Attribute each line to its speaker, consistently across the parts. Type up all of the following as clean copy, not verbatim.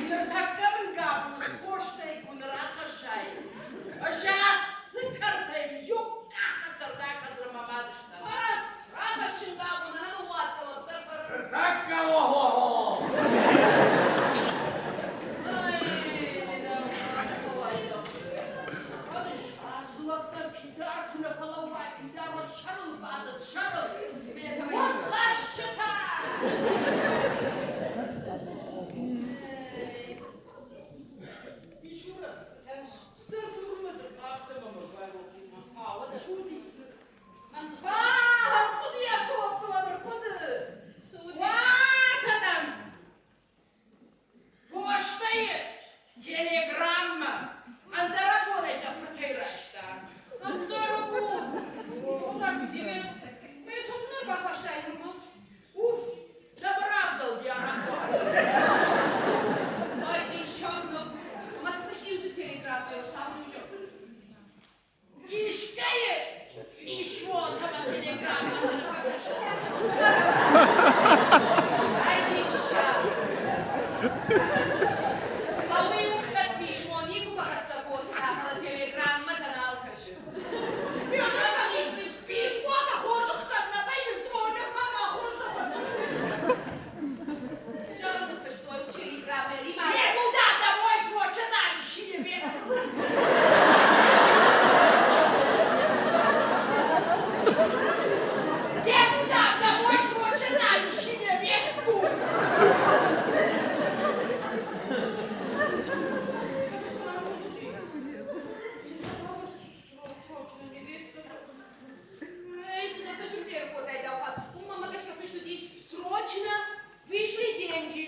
Speaker 1: Ныртӕккӕ мын гӕбуз постӕй куы нӕ рахӕссай, ӕз ацы кӕртӕй иу къахдзӕф дӕр нӕ акӕндзынӕн мӕ мадыстӕн.
Speaker 2: Марадз, рахӕссын гӕбу нӕ ныууадздзӕн уӕддӕр фӕрын.
Speaker 3: Ныртӕккӕ о-хо-хо!
Speaker 1: Ацы лӕгтӕ фидар куы нӕ фӕлӕууай, фидар уӕд сӕрыл бадӕд, сӕрыл! Удхӕсджытӕ! Мишура, стыр сурмӕ афтӕ мӕ Ӕрхъуыды кодтон, ӕрхъуыды! Уӕ, кӕдӕм? Постӕйы телеграммӕ ӕндӕрӕбонӕй дӕ фыртӕй райста.
Speaker 2: Ӕндӕрӕбон? Мӕ цотмӕ бахастай нырма.
Speaker 1: Уф, дӕ равдӕлди арахъуа.
Speaker 2: Ай диссаг нӕу. Ӕмӕ цы фысти уыцы телеграммӕйыл, цавӕр у зӕгъ?
Speaker 1: Искӕйы писмотӕ мӕ телеграммӕтӕ нӕ фӕкӕсын.
Speaker 2: Ай диссаг! Хъӕуы-иу кӕд писмо никуы фӕхӕццӕ кодта, фӕлӕ телеграммӕтӕ нал кӕсы.
Speaker 1: Писмотӕ хорзы хъӕд нӕ вӕййынц, уӕдӕ ма хорз нӕ фӕдзуры.
Speaker 2: Зӕгъын ныффыстой телеграммӕ Римӕ.
Speaker 1: Некуда домой срочно ищи невесту. Некуда домой срочно ищи невесту.
Speaker 2: Срочно невесту. Срочно вышли деньги.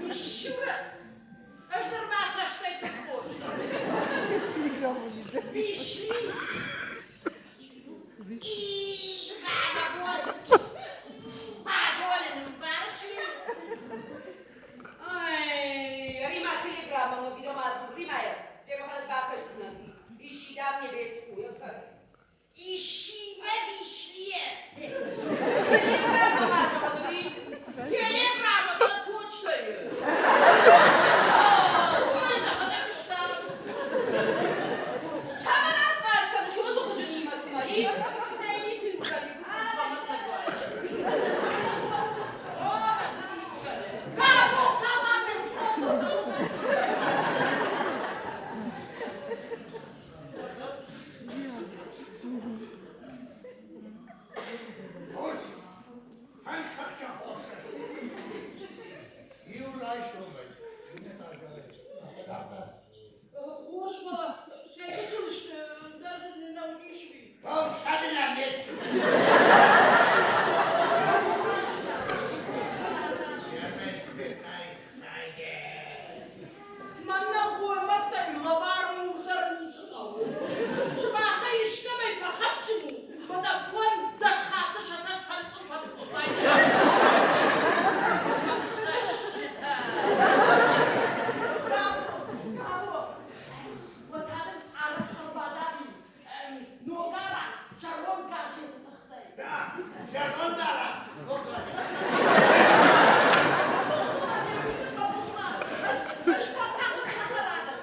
Speaker 1: Мишура, ӕз нырма цӕстӕй похож. Вишли. И вот. Пожалуй, барышни.
Speaker 2: Ай, Рима телеграмма ма Римайы, джемахалат бакӕсдзынӕн. Ищи дам невестку,
Speaker 1: Ищи вишли.
Speaker 2: Телеграмма ма зӕгъын, Рим.
Speaker 1: Телеграмма да почтайы.
Speaker 2: Цӕмӕн аспаз кӕныс уыцы хуызынимӕ цымӕ, и?
Speaker 3: Иу райсомӕй иннӕ та зӕгъы,
Speaker 1: Хорз, фӕлӕ сӕ гыццыл сты, ӕндӕр нӕ уыдис уый.
Speaker 3: Бафсадынӕн не сты.
Speaker 1: Мӕн нӕлгоймӕгтӕй лӕвар мур дӕр ницы хъӕуы. Сымахӕй искӕмӕй фӕхӕссын у, мӕ дӕ уӕндӕс хатты сӕ цӕст фӕныкъуыл фӕныкъуыл Хӕсджытӕ! Браво! Браво! Уӕд та дын арахъ ӕрбадави Ногара зӕронд газеты тыхтӕй.
Speaker 3: Да, зӕронд арахъ, ног газет.
Speaker 1: Ӕз фӕтӕхын цӕхӕрадӕн.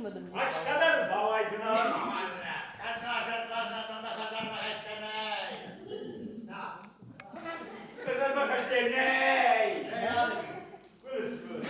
Speaker 4: Фӕстӕдӕр бауайдзынӕн. Хӕдзармӕ хӕстӕ нӕй. Куыс, куыс.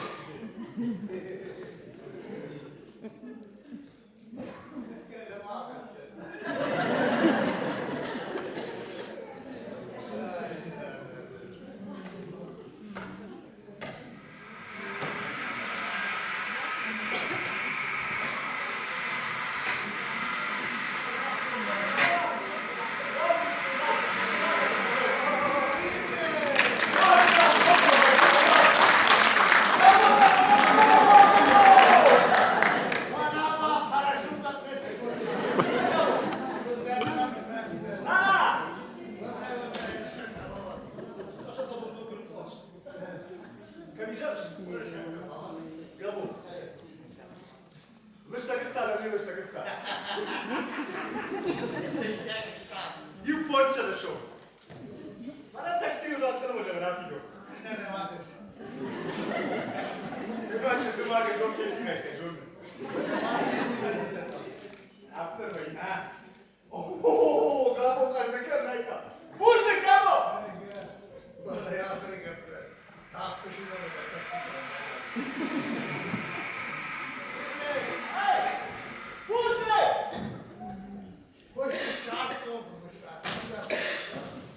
Speaker 4: Иу фондзсӕдӕ сом. Мӕнӕ таксийыл радтӕн ӕмӕ зӕгъын афидон. Иначе ты магаш дом пенсионерка, журна. Афтӕ вӕййы. О, Габо, хъӕздыг найка. Бузныг, Габо! Бузныг!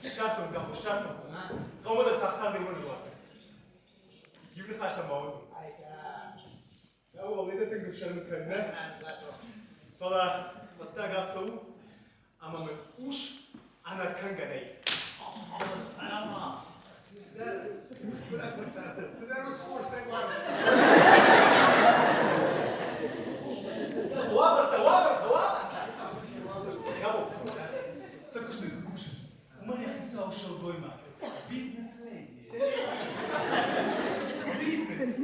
Speaker 4: Ссардтон, Габо, ссардтон. Хъӕумӕ дӕр тагъд-тагъд иуӕн Иу ныхас ма уыд. Уӕлдай тынг ӕфсӕрмы кӕн, нӕ? Фӕлӕ хъуыддаг афтӕ у, ӕмӕ мын ус ӕнӕкӕнгӕ нӕй. Уавӕртӕ, уавӕртӕ, уавӕртӕ! Габо, цы куысты кусын? Уымӕн йӕ хицау сылгоймаг, бизнес-леди. Бизнес!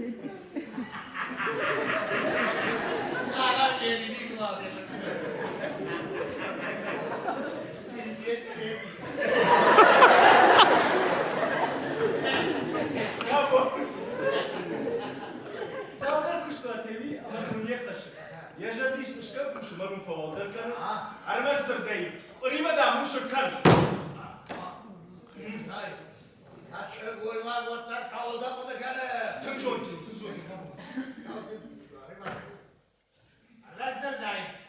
Speaker 4: Цалдӕр куыстуатеми ӕмӕ сын не ххӕссы. Йӕ зӕрды ис искӕм кусы мӕ фӕуӕлдӕр кӕнын. Ӕрмӕстдӕр дӕй къуыримӕ дам усы кӕн. Тынг зондджын, тынг зондджын.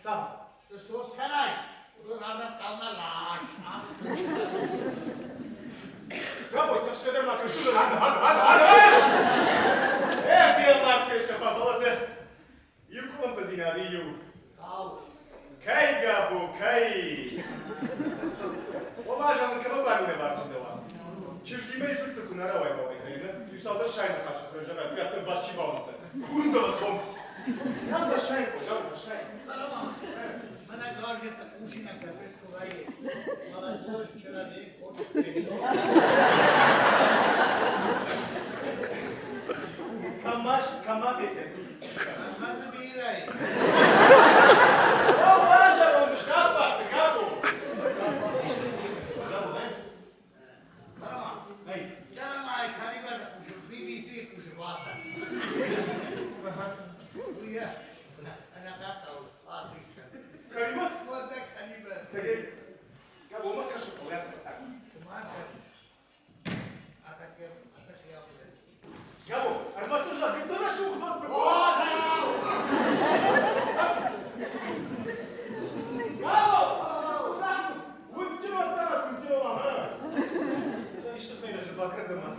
Speaker 4: Цал? Габо, тыхсгӕ дӕр ма кӕн, аны, аны, аны, аны! Э, фелмард фесӕфа, фӕлӕ дзы иу къуылымпыдзинады иу. Кӕй, Габо, кӕй? Ома, зӕгъын, кӕмӕ баминӕвар чындӕуа? Чызгимӕ иу куы нӕ рауай-бауай кӕнина, иу цалдӕр сай ныхасы куы зӕгъай, уый афтӕ баст чи бауадздзӕн? Курын дӕ цом! Нал фӕсайын, нал фӕсайын.
Speaker 3: Мӕнӕ газетты хъусинӕгтӕ фыст куы вӕййы, молодой человек хочет
Speaker 4: Кӕмӕ, кӕмӕ федтай?
Speaker 3: Мӕнмӕ дзы бирӕ и.
Speaker 4: О, базӕронд саппацы, Габо! Габо, ӕ? Эй. Каримат? Сергей, Габо, ма кӕсы, фӕлӕ цы фӕтак? Габо, ӕрмӕст ӕз гыццыл рӕсугъд Габо! Уынджы уӕддӕр уынджы ма. Исты хӕйрӕджы бакӕдзӕн ма.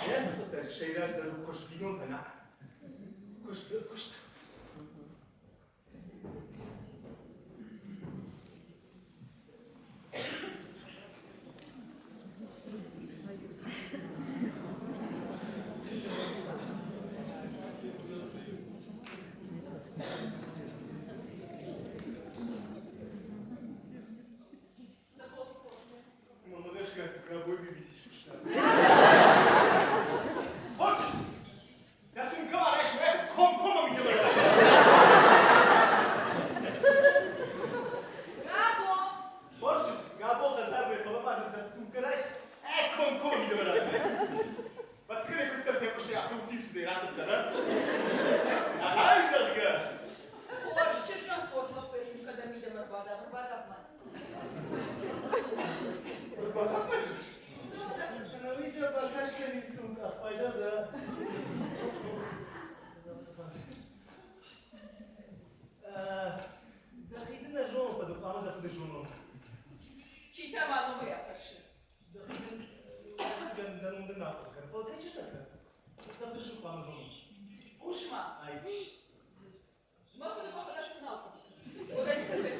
Speaker 4: Йӕ хъуыддаджы сӕйрагдӕр у куыст бинонтӕ нӕ. Куыст, куыст. Мамагашка, рабой висишь. Дӕ сумкӕ ма райс, мӕ комкоммӕ мидӕмӕ.
Speaker 2: Габо!
Speaker 4: Хорз, Габо хӕдзармӕ, фӕлӕ ма дӕ сумкӕ райс, ӕ комкоммӕ мидӕмӕ. Бацкӕнӕ куыддӕр фехъуыстай, афтӕ. афтӕ уыцы иу цыдӕй рацыдтӕн, а? Ахӕм, зӕгъгӕ.
Speaker 2: Хорз чызгӕн хорз лӕппуйӕ цух кӕдӕм мидӕмӕ ӕрбадав, ӕрбадав мӕ.
Speaker 4: Ӕрбадав мӕ ис?
Speaker 5: Ӕнӕуи дӕ бакастӕн сумкъах пайда дӕ. Дӕхи дын ӕз зонон, фӕдыл хъуамӕ дӕ фыды зонон.
Speaker 2: Чи та ма номӕй афӕрсы?
Speaker 5: Дӕхи дын дӕ ном дын нал хъуыды кӕн, фӕлӕ кӕй чызг кӕн? Дӕ фыды хъуамӕ зонон.
Speaker 2: Хъус-ма.
Speaker 5: Ай.
Speaker 2: Мӕ фыды мӕхӕдӕг куы нал хъуыды кӕнын. Уӕдӕй кӕцӕй.